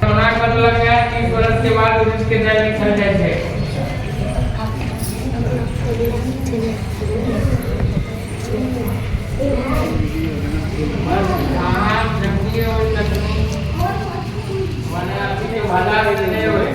ओना कटलक है 30 वर्ष के बाद वृक्ष के जड़ निकल जाइ छै। बस अहाँ जखनी होय तखनी मने अथी के भला नहि होय।